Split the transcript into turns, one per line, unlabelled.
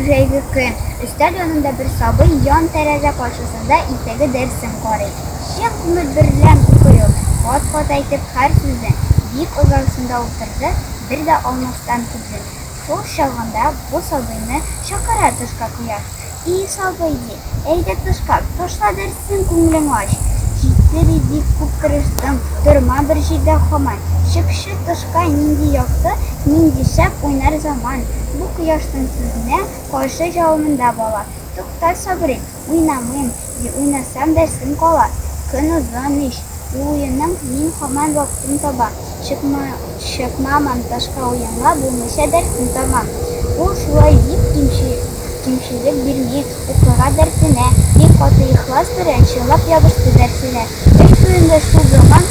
җәйге көн. Өстәл янында бер сабый ян тәрәзә каршысында иртәге дәресен карый. Чын күңел берлән укый ул, кат-кат әйтеп һәр сүзен. Бик озак шунда утырды, бер дә алмастан күзен. Шул чагында бу сабыйны чакыра тышка кояш. И, сабый, ди, әйдә тышка, ташла дәрсең, күңелең ач. Җитте, ди, бик күп тырыштың, торма бер җирдә һаман. Чыкчы тышка, нинди якты, нинди шәп уйнар заман. Бу кояшның сүзенә каршы җавабында бала. Тукта, сабыр ит, уйнамыйм, ди, уйнасам, дәрсем кала. Көн озын ич, ул уенның мин һаман вакытын табам. Чыкма, чыкмамам ташка уенга, булмыйча дәрсем тәмам. Ул шулай дип кимче, кимчелек бирми, укырга дәртенә, бик каты ихлас белән чынлап ябышты дәрсенә. Эш түрендә шул заман